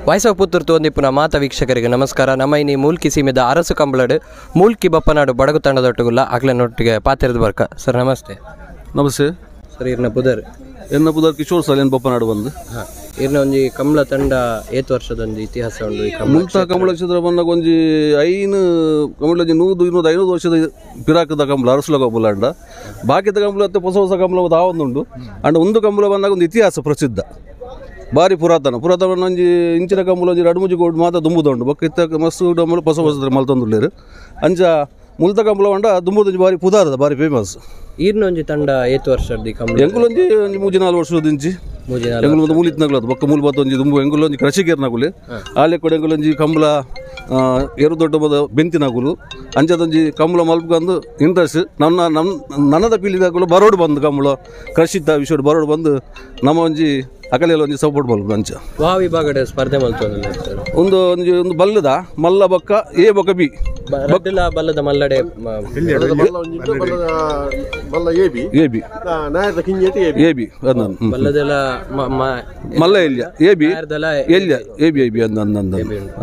Voice of Puttur ತೋಂದಿಪ್ಪುನ ಮಾತ ವೀಕ್ಷಕರಿಗೆ ನಮಸ್ಕಾರ. ನಮ್ಮ ಇನಿ ಮೂಲ್ಕಿ ಸೀಮೆದ ಅರಸು ಕಂಬಳಡು ಮೂಲ್ಕಿ ಬಪ್ಪನಾಡು ಬಡಗು ತಂಡದೊಟ್ಟುಗುಲ್ಲ ಅಕ್ಲೆನೊಟ್ಟಿಗೆ ಪಾತೆರ್ದು ಬರ್ಕ. ಸರ್ ನಮಸ್ತೆ. ನಮಸ್ತೆ ಸರ್, ಇರ್ನ ಪುದರ್? ಎನ್ನ ಪುದರ್ ಕಿಶೋರ್ ಸಾಲಿಯನ್, ಬಪ್ಪನಾಡು ಬಂದು. ಇರ್ನ ಒಂಜಿ ಕಂಬಳ ತಂಡ ಏತ್ ವರ್ಷದ ಒಂಜಿ ಇತಿಹಾಸ ಉಂಡು? ಮುಲ್ತ ಕಂಬಳ ಕ್ಷೇತ್ರ ಬಂದಾಗ ಒಂಜಿ ಐನು ಕಂಬಳ 100 250 ವರ್ಷದ ಪಿರಾಕದ ಕಂಬಳ ಅರಸುಲ ಕಂಬಳ ಅಂಡ. ಬಾಕಿದ ಕಂಬಳ ಅತ್ತೆ ಹೊಸ ಹೊಸ ಕಂಬಳ ದಾವೊಂದುಂಡು. ಅಂಡ ಒಂದು ಕಂಬಳ ಬಂದಾಗ ಒಂದು ಇತಿಹಾಸ ಪ್ರಸಿದ್ಧ, ಬಾರಿ ಪುರಾತನ ಪುರಾತನ. ಒಂಜಿ ಇಂಚಿನ ಕಂಬಳ ಒಂಜಿ ರಡು ಮುಜಿ ಕೋಡ್ ಮಾತ ದುಂಬುದುಂಡು. ಬೊಕ್ಕ ಇತ್ತ ಮಸ್ತ್ ಕಂಬಳ ಹೊಸ ಹೊಸ ಮಲ್ತೊಂದುಲ್ಲೇರು. ಅಂಚ ಮುಲ್ತ ಕಂಬಳ ಉಂಡ ದುಂಬುದೊಂಜಿ ಬಾರಿ ಪುದಾರದ ಬಾರಿ ಫೇಮಸ್. ಈರ್ನ ಒಂಜಿ ತಂಡ ಏತ್ ವರ್ಷದ ಕಂಬಳ? ಎಂಕುಲೊಂಜಿ ಒಂಜಿ 3-4 ವರ್ಷದ ಇಂಚಿ. 3-4 ಎಂಕುಲು ಮೂಲಿತ್ನಗುಲು ಅದು ಬೊಕ್ಕ ಮೂಲು ಬತ್ತ ಒಂಜಿ ದುಂಬು ಎಂಕುಲು ಒಂಜಿ ಕೃಷಿಕರ್ನಗುಲು ಆಲೆ ಕೂಡ ಎಂಕುಲೊಂಜಿ ಕಂಬಳ ಎರು ದೊಡ್ಡ ಬದ ಬೆಂತಿನಗುಲು ಅಂಚದೊಂಜಿ ಕಂಬಳ ಮಲ್ಪಂದು ಇಂಟ್ರೆಸ್ಟ್. ನನ್ನ ನಮ್ಮ ನನ್ನದ ಪೀಳಿದಾಗಲು ಬರೋಡು ಬಂದು ಕಂಬಳ ಕೃಷಿತ ವಿಷಯ ಬರೋಡು ಬಂದು ನಮ್ಮ ಒಂಜಿ ಅಕಲೆಲ್ಲ ಒಂಜಿ ಸಪೋರ್ಟ್ ಮಲ್ಪು. ಅಂಚ ವಾ ವಿಭಾಗದ ಸ್ಪರ್ಧೆ ಮಲ್ತೊಂದುಲ್ಲೆರ್ ಸರ್? ಒಂದು ಒಂಜಿ ಒಂದು ಬಲ್ಲದ ಮಲ್ಲ ಬೊಕ್ಕ ಎ ಬೊಕ್ಕ ಬಿ. ರಡ್ಡುಲ ಬಲ್ಲದ ಮಲ್ಲಡೆ ಬಲ್ಲ A B. A B A B ಬಲ್ಲದೆಲ್ಲ ಮಲ್ಲ ಎಲ್ಯ ಎ ಬಿ ಎಲ್ಯ A B A B ಅಂದ ಅಂದ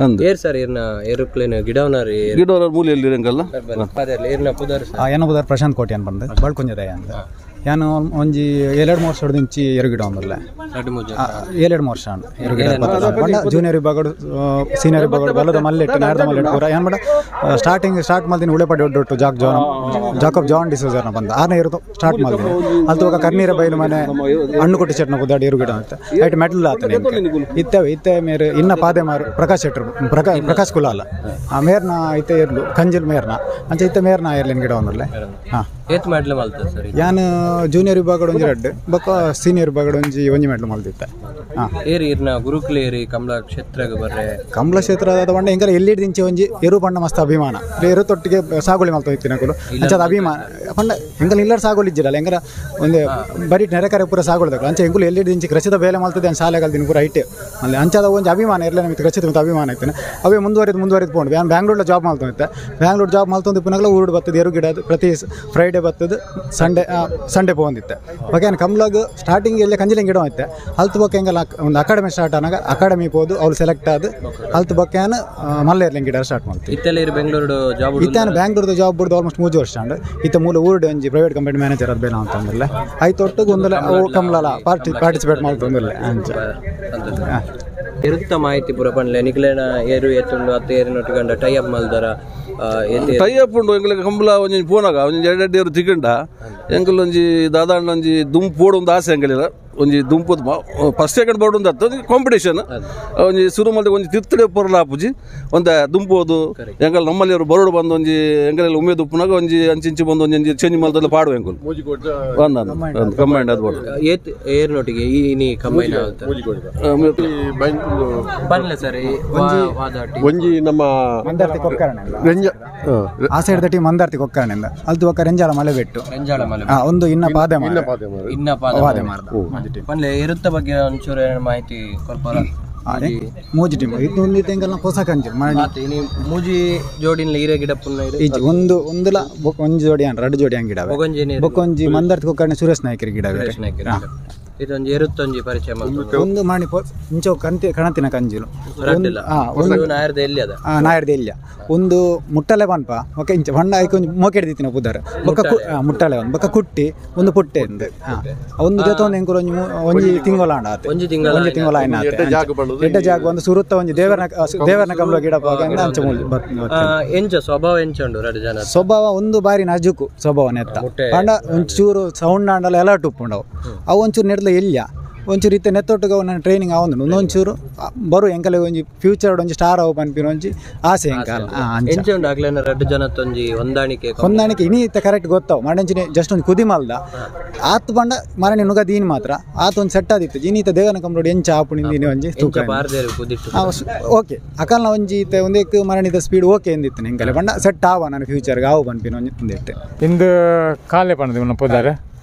ಅಂದ. ಏರ್ ಸರ್ ಇರ್ನ ಏರುಪ್ಲೇನ್ ಗಿಡವನರ್? ಗಿಡವನರ್ ಮೂಲೆ ಎಲ್ಲಿ ಇರಂಗಲ್ಲ. ಇರ್ನ ಪುದರ್? ಏನ ಪುದರ್ ಪ್ರಶಾಂತ್ ಕೋಟಿ ಅಂತ ಬಂದು ಬಳ್ಕೊಂಜದ ಅಂತ. ಯಾನು ಒಂಜಿ 7-3 ವರ್ಷದ ಇಂಚಿ ಎರು ಗಿಡ ಒಂದಲ್ಲ 7-3 ವರ್ಷ ಎರು ಗಿಡ ಬಂಡ. ಜೂನಿಯರ್ ವಿಭಾಗ ಸೀನಿಯರ್ ವಿಭಾಗ ಬಲ್ಲದ ಮಲ್ಲೆಟ್ಟು ನಾಯರ್ದ ಮಲ್ಲೆಟ್ಟು ಪೂರ ಏನು ಮಾಡ ಸ್ಟಾರ್ಟಿಂಗ್ ಸ್ಟಾರ್ಟ್ ಮಾಡ್ತೀನಿ. ಉಳೆಪಾಡಿ ಒಡ್ಡೊಟ್ಟು Jack John Jacob John ಡಿಸೋಜರ್ನ ಬಂದ ಆರನೇ ಇರೋದು ಸ್ಟಾರ್ಟ್ ಮಾಡ್ತೀನಿ. ಅಲ್ಲಿ ಕರ್ನೀರ ಬೈಲು ಮನೆ ಹಣ್ಣು ಕೊಟ್ಟಿ ಚಟ್ನ ಕುದ್ದಾಡಿ ಎರು ಗಿಡ ಅಂತ ಐಟ್ ಮೆಡಲ್ ಆತನೆ ಇತ್ತವೆ ಇತ್ತೆ ಮೇರು ಇನ್ನ ಪಾದೆ ಮಾರು ಪ್ರಕಾಶ್ ಶೆಟ್ಟರು ಪ್ರಕಾಶ್ ಕುಲಾಲ ಆ ಮೇರ್ನ ಇತ್ತೆ ಇರ್ಲು ಕಂಜಿಲ್ ಮೇರ್ನ ಅಂಚ ಇತ್ತೆ ಮೇರ್ನ ಇರ್ಲಿನ ಗಿಡ ಒಂದಲ್ಲ. ಹಾಂ ಏತ್ ಮೆಡಲ್ ಮಲ್ತ ಸರ್? ಯಾನು ಜೂನಿಯರ್ ವಿಭಾಗದ ಒಂಜಿ ರಡ್ಡು ಬೊಕ್ಕ ಸೀನಿಯರ್ ವಿಭಾಗದ ಒಂಜಿ ಒಂಜಿ ಮೆಡಲ್ ಮಲ್ದಿತ್ತೆ. ಹಾಂ ಏರಿ ಇರ್ನ ಗುರುಕುಲೇರಿ ಕಂಬಳ ಕ್ಷೇತ್ರಗೆ ಬರ್ರೆ? ಕಂಬಳ ಕ್ಷೇತ್ರ ಆದ ಬಂಡ ಎಂಕಲ ಎಲ್ಲಿ ದಿಂಚೆ ಒಂಜಿ ಎರು ಪಂಡ ಮಸ್ತ್ ಅಭಿಮಾನ. ಎರು ತೊಟ್ಟಿಗೆ ಸಾಗುಳಿ ಮಲ್ತ ಹೋಗ್ತೀನಿ ಅಂಚದ ಅಭಿಮಾನ ಪಂಡ ಎಂಕಲ ಇಲ್ಲರ್ ಸಾಗುಳಿ ಇಜ್ಜಿರಲ್ಲ ಎಂಕಲ ಒಂದು ಬರೀ ನೆರೆಕರೆ ಪೂರ ಸಾಗುಳ್ದಕ್ಕಲು ಅಂಚೆ ಎಂಕುಲು ಎಲ್ಲಿ ದಿಂಚಿ ಕೃಷಿದ ಬೇಲೆ ಮಲ್ತದೆ ಅಂಚ ಶಾಲೆ ಕಲ್ದಿನ ಪೂರ ಐಟೆ ಅಲ್ಲಿ ಅಂಚದ ಒಂಜಿ ಅಭಿಮಾನ ಇರಲಿ ನಮಗೆ ಕೃಷಿದ ಮತ್ತು ಅಭಿಮಾನ ಐತೇನೆ. ಅವೇ ಮುಂದುವರಿದು ಮುಂದುವರಿದು ಪೋಂಡು ನಾನು ಬ್ಯಾಂಗ್ಳೂರ್ಲ ಜಾಬ್ ಮಲ್ತೊಂದಿತ್ತೆ. ಬ್ಯಾಂಗ್ಳೂರ್ ಜಾಬ್ ಮಲ್ತೊಂದು ಪುನಗಲ ಊರುಡು ಬರ್ತದೆ ಎರು ಗಿಡ ಪ್ರತಿ ಫ್ರೈಡೆ ಬರ್ತದೆ ಸಂಡೇ ಸಂಡೇ ಪೋಂದಿತ್ತೆ. ಓಕೆ ನಾನು ಕಂಬ್ಲಾಗ್ ಸ್ಟಾರ್ಟಿಂಗ್ ಎಲ್ಲ ಕಂಜಿಲಿಂಗ್ ಗಿಡ ಇತ್ತೆ. ಅಲ್ತು ಬೊಕ್ಕ ಎಂಗಲ ಒಂದು ಅಕಾಡೆಮಿ ಸ್ಟಾರ್ಟ್ ಆನಾಗ ಅಕಾಡೆಮಿ ಪೋದು ಅವ್ರು ಸೆಲೆಕ್ಟ್ ಆದ ಅಲ್ತು ಬೊಕ್ಕ ಮಲ್ಲೇರ್ಲಿಂಗ್ ಗಿಡ ಸ್ಟಾರ್ಟ್ ಮಾಡ್ತೀವಿ. ಇತ್ತೆಲ್ಲ ಬೆಂಗಳೂರು ಜಾಬ್? ಇತ್ತೆ ಬ್ಯಾಂಗ್ಳೂರ್ದ ಜಾಬ್ ಬಿಡ್ದು ಆಲ್ಮೋಸ್ಟ್ 3 ವರ್ಷ ಅಂಡ್ ಇತ್ತ ಮೂಲ ಊರುಡು ಒಂಜಿ private company manager ಅದು ಬೇಡ ಅಂತಂದ್ರೆ ಆಯ್ತು ಒಟ್ಟು ಒಂದಲ್ಲ ಕಂಬ್ಲಲ್ಲ ಪಾರ್ಟಿಸಿಪೇಟ್ ಮಾಡ್ತೊಂದಿಲ್ಲ ಅಂಚ. ಎರುತ್ತ ಮಾಹಿತಿ ಪೂರ ಪಂಡ್ಲೆ ನಿಕ್ಲೇನ ಏರು ಎತ್ತುಂಡು ಅತ್ತ ಏರಿನೊಟ್ಟಿಗಂಡ ಟೈ ಅಪ್ ಮಲ್ದರ? ಟೈ ಅಪ್ ಉಂಡು ಎಂಕುಲೆಗ್ ಕಂಬಳ ಒಂಜಿ ಪೋನಾಗ ಒಂಜಿ ಎರಡು ಏರು ತಿಕ್ಕಂಡ ಎಂಕುಲು ಒಂಜಿ ದಾದಾಂಡ ಒಂಜಿ ದುಂಪು ಪೋಡು ಒಂದು ಆಸೆ ಎಂಕಲಿಲ್ಲ. ಒಂಜಿ ದುಂಪು first second board ಒಂದು ಅತ್ತ ಒಂಜಿ ಕಾಂಪಿಟೇಷನ್ ಒಂಜಿ ಸುರು ಮಲ್ದ ಒಂಜಿ ತಿತ್ತಡೆ ಪೊರ್ಲ ಆಪುಜಿ ಒಂದು ದುಂಪು ಹೋದು ಎಂಕಲ್ ನಮ್ಮಲ್ಲಿ ಅವರು ಬರೋಡು ಬಂದು ಒಂಜಿ ಎಂಕಲೆಲ್ಲ ಉಮೇದು ಉಪ್ಪುನಾಗ ಒಂಜಿ ಅಂಚಿಂಚಿ ಬಂದು ಒಂಜಿ ಚೇಂಜ್ ಮಲ್ದಲ್ಲ ಪಾಡುವ ಎಂಕುಲು ಒಂದು ಕಂಬೈಂಡ್ ಅದು ಬೋರ್ಡ್. ಏರ್ನೊಟ್ಟಿಗೆ ಈ ಕಂಬೈನ್ ಬರಲ್ಲ ಸರ್? ಒಂಜಿ ನಮ್ಮ ಮಂದಾರ್ತಿ ಕೊಕ್ಕರಣ ಆ ಸೈಡ್ ದಟ್ಟಿ ಮಂದಾರ್ತಿ ಕೊಕ್ಕರಣಿಂದ ಅಲ್ತು ಬೊಕ್ಕ ರೆಂಜಾಳ ಮಲೆ ಬೆಟ್ಟು ರೆಂಜಾಳ ಮಲೆ ಒಂದು ಇನ್ನ ಪಾದೆ ಇನ್ನ ಪಾದೆ ಮಾರ್ದ ಪನ್ಲೆ. ಎರುತ್ತ ಬಗ್ಗೆ ಒಂಚೂರು ಮಾಹಿತಿ ಕೊರ್ಪರ? ಮೂಜಿ ಟೀಮ್ ಇದು ಒಂದು ಎಂಕಲ್ನ ಹೊಸ ಕಂಜಿ ಮೂಜಿ ಜೋಡಿನ ಇರೆ ಗಿಡ ಪುನ್ನ ಇಜ್ಜಿ ಒಂದು ಒಂದುಲ ಬೊಕ್ಕ ಒಂಜಿ ಜೋಡಿ ಅನ್ ರಡ್ಡು ಜೋಡಿ ಗಿಡ ಬೊಕ್ಕ ಒಂಜಿ ಮಂದಾರ್ತಿ ಕೊಕ್ಕರಣ ಸುರೇಶ್ ನಾಯ್ಕರಿ ಗಿಡ. ಇದೊಂದು ಎರುತ್ತೊಂಜಿ ಪರಿಚಯ ಒಂದು ಮಾಣಿ ಇಂಚೋ ಕಂತಿ ಕಣತಿನ ಕಂಜಿಲು ಒಂದು ನಾಯರ್ದ ಎಲ್ಲಿ ಅದ? ನಾಯರ್ದ ಎಲ್ಲಿಯ ಒಂದು ಮುಟ್ಟಲೆ ಪನ್ಪ ಓಕೆ ಇಂಚ ಬಣ್ಣ ಐಕ್ ಒಂಜಿ ಮೋಕೆಡ್ ದಿತ್ತಿನ ಪುದರ್ ಬೊಕ್ಕ ಮುಟ್ಟಲೆ ಒಂದು ಬೊಕ್ಕ ಕುಟ್ಟಿ ಒಂದು ಪುಟ್ಟೆ ಅಂದ್ ಒಂದು ಜೊತೆ ಒಂದು ಎಂಕುಲು ಒಂಜಿ ಒಂಜಿ ತಿಂಗಳ ಆತ ಒಂಜಿ ತಿಂಗಳ ಒಂಜಿ ತಿಂಗಳ ಆಯ್ನ ಎಡ್ಡ ಜಾಗ ಒಂದು ಸುರುತ್ತ ಒಂಜಿ ದೇವರನ ದೇವರನ ಕಂಬಳ ಗಿಡ ಅಂಚ ಎಂಚ ಸ್ವಭಾವ ಎಂಚ ಉಂಡು ರಡ್ಡು ಜನ? ಸ್ವಭಾವ ಒಂದು ಬಾರಿ ನಾಜೂಕು ಸ್ವಭಾವ ನೆತ್ತ ಪಂಡ ಒಂಚೂರು ಸೌಂಡ್ ಆಂಡಲ ಎಲರ್ಟ್ ಉಪ್ಪುಂಡವು ಅವು ಒಂಚೂರು ನೆಡ್ಲ ಎಲ್ಲಿಯ ಒಂಚೂರು ಇತ್ತೆ ನೆತ್ತೊಟ್ಟಿಗೆ ನನ್ನ ಟ್ರೈನಿಂಗ್ ಆವೊಂದು ಒಂದೊಂಚೂರು ಬರು ಎಂಕಲೆ ಒಂಜಿ ಫ್ಯೂಚರ್ ಒಂಜಿ ಸ್ಟಾರ್ ಅವು ಪನ್ಪಿನ ಒಂಜಿ ಆಸೆ ಎಂಕಲ್. ಎಂಚ ಉಂಡು ಅಕ್ಲೆನ ರಡ್ಡು ಜನತ್ತೊಂಜಿ ಹೊಂದಾಣಿಕೆ? ಹೊಂದಾಣಿಕೆ ಇನಿ ಇತ್ತೆ ಕರೆಕ್ಟ್ ಗೊತ್ತಾವು ಮಾಡಂಚಿನ ಜಸ್ಟ್ ಒಂದು ಕುದಿ ಮಲ್ದ ಆತ್ ಬಂಡ ಮರಣಿ ನುಗ ದೀನ್ ಮಾತ್ರ ಆತ ಒಂದು ಸೆಟ್ ಆದಿತ್ತು ಇನಿ ಇತ್ತೆ ದೇವನ ಕಂಬ್ರೋಡ್ ಎಂಚ ಆಪುಣಿಂದ ಇನಿ ಒಂಜಿ ತೂಕ ಓಕೆ ಅಕಲ್ನ ಒಂಜಿ ಇತ್ತೆ ಒಂದೇಕ್ ಮರಣಿದ ಸ್ಪೀಡ್ ಓಕೆ ಎಂದಿತ್ತು ಎಂಕಲೆ ಬಂಡ ಸೆಟ್ ಆವ ನಾನು ಫ್ಯೂಚರ್ಗೆ ಆವು ಪನ್ಪಿನ ಒಂಜಿ ಒಂದಿಟ್ಟು. ಇಂದು ಕಾಲೆ ಪಂಡದು ಇವನ ಪುದಾರೆ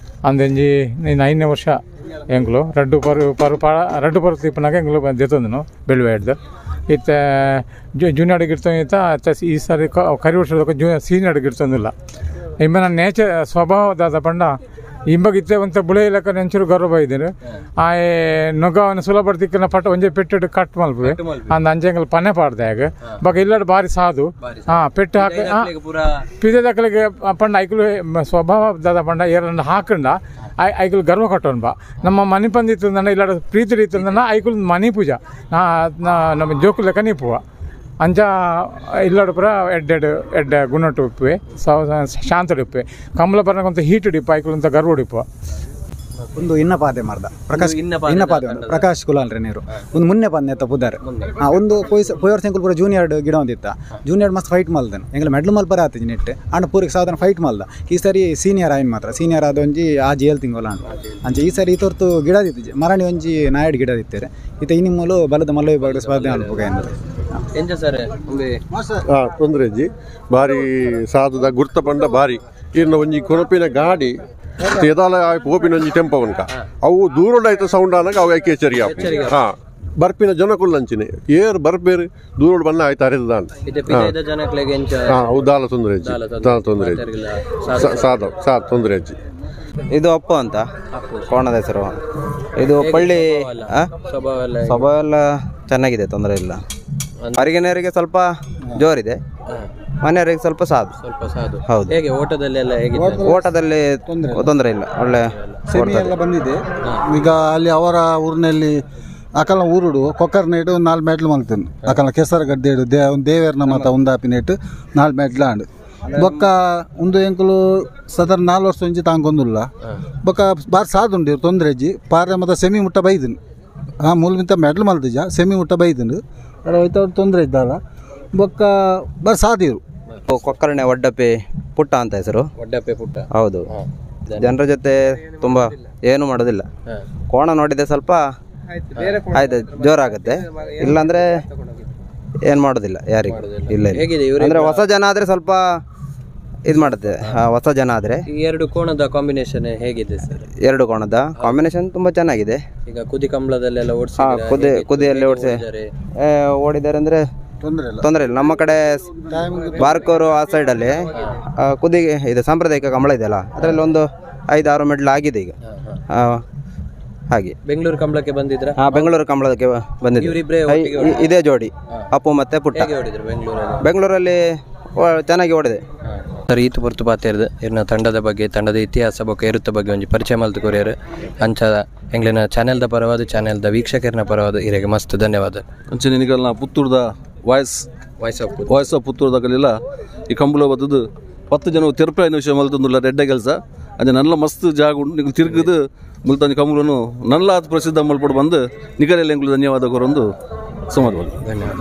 ಅಂದೆಂಜಿ 9ನೇ ವರ್ಷ ಎಂಕ್ಲು ರಡ್ಡು ಪರು ಪರು ಪಾಡ ರಡ್ಡು ಪರು ತಿಪ್ಪನಾಗ ಎಂಕ್ಲು ದೆತ್ತೊಂದನು ಬೆಳುವೆ ಹಿಡ್ದು ಇತ್ತೆ ಜೂನಿಯರ್ ಗಿಡ್ತೊಂದಿತ್ತ ಈ ಸಾರಿ ಕರಿ ವರ್ಷದ ಸೀನಿಯರ್ ಗಿಡ್ತೊಂದಿಲ್ಲ. ಇಮ್ಮನ ನೇಚರ್ ಸ್ವಭಾವ ದಾದ ಪಂಡ ಇಂಬಗಿತ್ತೆ ಒಂತ ಬುಳೆ ಇಲಕ ನೆಂಚೂರು ಗರ್ವ ಬೈದಿರು ಆಯೆ ನೊಗವನ ಸುಲಭ ತಿಕ್ಕನ ಪಟ ಒಂಜೆ ಪೆಟ್ಟು ಕಟ್ ಮಲ್ಪುವೆ ಅಂದ ಅಂಚೆಂಗಲ್ ಪನೆ ಪಾಡ್ದೆ ಆಗ ಬೊಕ ಇಲ್ಲಡ್ ಬಾರಿ ಸಾಧು ಪೆಟ್ಟು ಹಾಕ ಪಿದೆದಕಲಿಗೆ ಪಂಡ ಐಕುಲು ಸ್ವಭಾವ ದಾದ ಪಂಡ ಏರನ್ನ ಹಾಕಂಡ ಐಕುಲು ಗರ್ವ ಕಟ್ಟೋನ್ ಬಾ ನಮ್ಮ ಮನೆ ಪಂದಿತ್ತು ಇಲ್ಲಡ ಪ್ರೀತಿ ರೀತಿಂದ ಐಕುಲು ಮನೆ ಪೂಜಾ ನಮ್ಮ ಜೋಕು ಲೆಕ್ಕ ನೀಪುವ ಅಂಚ ಇಲ್ಲಡು ಪೂರ ಎಡ್ಡೆಡ್ ಎಡ್ಡೆ ಗುಣಟು ಉಪ್ಪುವೆ ಶಾಂತ ಉಪ್ಪುವೆ ಕಮಲ ಬರನಂತ ಹೀಟ್ ಡಿಪ್ಪ ಐಕುಲು ಅಂತ ಗರ್ವ ಡಿಪ್ಪ ಒಂದು ಇನ್ನಪಾದೆ ಮಾರ್ದ ಪ್ರಕಾಶ್ ಇನ್ನಪಾದೆ ಪ್ರಕಾಶ್ ಕುಲಾಲ್ರೆ ನೀರು ಒಂದು ಮುನ್ನೆ ಪಂದೆ ಎತ್ತ ಪುದಾರ್ ಒಂದು ಪೋಯರ್ ಸಂಕುಲ್ ಪೂರ ಜೂನಿಯರ್ ಗಿಡ ಒಂದಿತ್ತ ಜೂನಿಯರ್ ಮಸ್ತ್ ಫೈಟ್ ಮಲ್ದನು ಎಂಗ್ಲ ಮೆಡ್ಲ್ ಮಲ್ಪರ ಆತಿಜಿ ನೆಟ್ ಆಂಡ ಪೂರಿಗೆ ಸಾಧಾರಣ ಫೈಟ್ ಮಲ್ದ ಈ ಸರಿ ಸೀನಿಯರ್ ಆಯ್ನ ಮಾತ್ರ ಸೀನಿಯರ್ ಆದ ಒಂಜಿ ಆಜಿ ಏಳು ತಿಂಗಳು ಆಂಡ್ ಅಂಚೆ ಈ ಸರಿ ಈ ತೋರ್ತು ಗಿಡದಿತ್ತು ಮರಣಿ ಒಂಜಿ ನಾಯಡ್ ಗಿಡದಿತ್ತಾರೆ ಇತ್ತ ಇನಿ ಮೂಲು ಬಲದ ಮಲ್ಲ ವಿಭಾಗದ ಸ್ಪರ್ಧೆ ಮಲ್ಪುಗ ಎಂಚ ಸರ್ ತೊಂದರೆ ಇಜ್ಜಿ ಬಾರಿ ಸಾಧುದ ಗುರ್ತ ಪಂಡ ಬಾರಿ ಇನ್ನು ಒಂಜಿ ಕೊನಪಿನ ಗಾಡಿ ಎದಾಲ ಪೋಪಿನ ಒಂಜಿ ಟೆಂಪೋ ಉಂಟ ಅವು ದೂರ ಆಯ್ತು ಸೌಂಡ್ ಆನಾಗ ಅವು ಐಕೆ ಎಚ್ಚರಿಕೆ ಹಾ ಬರ್ಪಿನ ಜನಕುಲ್ಲಂಚಿನೆ ಏರ್ ಬರ್ಪೇರು ದೂರ ಬಣ್ಣ ಆಯ್ತು ಅರಿದ ಅವು ದಾಲ ತೊಂದರೆ ಇಜ್ಜಿ ದಾಲ ತೊಂದರೆ ಇಜ್ಜಿ ಸಾದ ಸಾದ ತೊಂದರೆ ಇಜ್ಜಿ. ಇದು ಅಪ್ಪು ಅಂತ ಕೋಣದ ಹೆಸರು. ಇದು ಪಳ್ಳಿ ಸ್ವಭಾವ ಎಲ್ಲ ಚೆನ್ನಾಗಿದೆ, ತೊಂದರೆ ಇಲ್ಲ. ಹೊರಗಿನವರಿಗೆ ಸ್ವಲ್ಪ ಜೋರಿದೆ, ಮನೆಯವರಿಗೆ ಸ್ವಲ್ಪ ಸಾಧು. ಸ್ವಲ್ಪ ಸಾಧು. ಹೌದು. ಹೇಗೆ ಓಟದಲ್ಲಿ ಎಲ್ಲ ಹೇಗೆ? ಓಟದಲ್ಲಿ ತೊಂದರೆ ಇಲ್ಲ, ಒಳ್ಳೆ ಎಲ್ಲ ಬಂದಿದೆ. ಈಗ ಅಲ್ಲಿ ಅವರ ಊರಿನಲ್ಲಿ ಅಕಲ ಊರುಡು ಕೊಕ್ಕರ್ನೇಟು 4 ಮೆಟ್ಲು ಮಲ್ತೇನೆ. ಅಕಲ ಕೆಸರ ಗಡ್ಡೆ ಇಡು ದೇವೇರ್ನ ಮಾತ ಒಂದಾಪಿನೇಟು 4 ಮೆಟ್ಲು ಆಂಡು ಬೊಕ್ಕ ಒಂದು ಎಂಕುಲು ಸದರ್ 4 ವರ್ಷ ಒಂಜಿ ತಾಂಗೊಂದುಲ್ಲ ಬೊಕ್ಕ ಬಾರ್ ಸಾದುಂಡು ತೊಂದರೆ ಇಜ್ಜಿ. ಪಾರ್ಲೆ ಮತ್ತು ಸೆಮಿ ಮುಟ್ಟ ಬೈದನು ಮೂಲ ಮಿಂತ ಮೆಡ್ಲು ಮಲ್ತಿಜ ಸೆಮಿ ಮುಟ್ಟ ಬೈದನು ತೊಂದರೆ ಇದ್ದಲ್ಲ ಬೊಕ್ಕ ಬಾರ್ ಸಾದಿರು. ಕೊಕ್ಕರ್ಣೆ ಒಡ್ಡಪ್ಪೆ ಪುಟ್ಟ ಅಂತ ಹೆಸರು. ಒಡ್ಡಪ್ಪೆ ಪುಟ್ಟ. ಹೌದು. ಜನರ ಜೊತೆ ತುಂಬ ಏನು ಮಾಡೋದಿಲ್ಲ. ಕೋಣ ನೋಡಿದೆ ಸ್ವಲ್ಪ ಆಯ್ತು ಜೋರಾಗುತ್ತೆ, ಇಲ್ಲಾಂದ್ರೆ ಏನು ಮಾಡೋದಿಲ್ಲ ಯಾರಿಗೂ. ಇಲ್ಲ ಅಂದ್ರೆ ಹೊಸ ಜನ ಆದ್ರೆ ಸ್ವಲ್ಪ ಇದು ಮಾಡುತ್ತೆ. ಹೊಸ ಜನ ಆದ್ರೆ ಎರಡು ಕೋಣದ ಕಾಂಬಿನೇಷನ್ ಹೇಗಿದೆ ಸರ್? ಎರಡು ಕೋಣದ ಕಾಂಬಿನೇಷನ್ ತುಂಬಾ ಚೆನ್ನಾಗಿದೆ. ಈಗ ಕುದಿ ಕಂಬಳದಲ್ಲೆಲ್ಲ ಓಡಿಸಿ ಕುದಿಯಲ್ಲಿ ಓಡಿಸಿ ಓಡಿದ್ದಾರೆ ಅಂದ್ರೆ ತೊಂದರೆ ಇಲ್ಲ. ನಮ್ಮ ಕಡೆ ಬಾರ್ಕೋರು ಆ ಸೈಡಲ್ಲಿ ಕುದಿ ಇದು ಸಾಂಪ್ರದಾಯಿಕ ಕಂಬಳ ಇದೆಯಲ್ಲ, ಅದರಲ್ಲಿ ಒಂದು 5-6 ಮೆಡ್ಲ್ ಆಗಿದೆ ಈಗ. ಹಾಗೆ ಬೆಂಗಳೂರು ಕಂಬಳಕ್ಕೆ ಬಂದಿದ್ರ? ಹಾ, ಬೆಂಗಳೂರು ಕಂಬಳಕ್ಕೆ ಬಂದಿದ್ರು ಇದೇ ಜೋಡಿ ಅಪ್ಪು ಮತ್ತೆ ಪುಟ್ಟ. ಬೆಂಗಳೂರಲ್ಲಿ ಚೆನ್ನಾಗಿ ಓಡಿದೆ ಸರ್. ಈತು ಪೊರ್ತು ಪಾತೆರ್ದು ಇರ್ನ ತಂಡದ ಬಗ್ಗೆ, ತಂಡದ ಇತಿಹಾಸ ಬೊಕ್ಕ ಎರುತ್ತ ಬಗ್ಗೆ ಒಂಜಿ ಪರಿಚಯ ಮಲ್ತು ಕೊರಿಯರ್ ಅಂಚ ಎಂಗ್ಲಿನ ಚಾನೆಲ್ದ ಪರವಾದ, ಚಾನೆಲ್ದ ವೀಕ್ಷಕರನ ಪರವಾದ ಇರೆಗೆ ಮಸ್ತ್ ಧನ್ಯವಾದ. ಅಂಚೆ ನಿನಗಲ್ನ ಪುತ್ತೂರ್ದ voice voice of ಪುತ್ತೂರ್ದಾಗಲಿಲ್ಲ ಈ ಕಂಬಳ ಬತ್ತದು 10 ಜನ ತೆರಪಾಯಿನ ವಿಷಯ ಮಲ್ತೊಂದುಲ್ಲ ಎಡ್ಡೆ ಕೆಲಸ. ಅಂಚೆ ನಲ್ಲ ಮಸ್ತ್ ಜಾಗ ಉಂಟು ನಿಗಲು ತಿರುಗದು ಮುಲ್ತಾನಿ ಕಂಬಳನು ನಲ್ಲ ಆತ್ ಪ್ರಸಿದ್ಧ ಮಲ್ಪಡು ಬಂದು ನಿಗಲೆಲ್ಲ ಎಂಗ್ಲು ಧನ್ಯವಾದ ಕೊರೊಂದು ಸುಮಾರು. ಧನ್ಯವಾದ.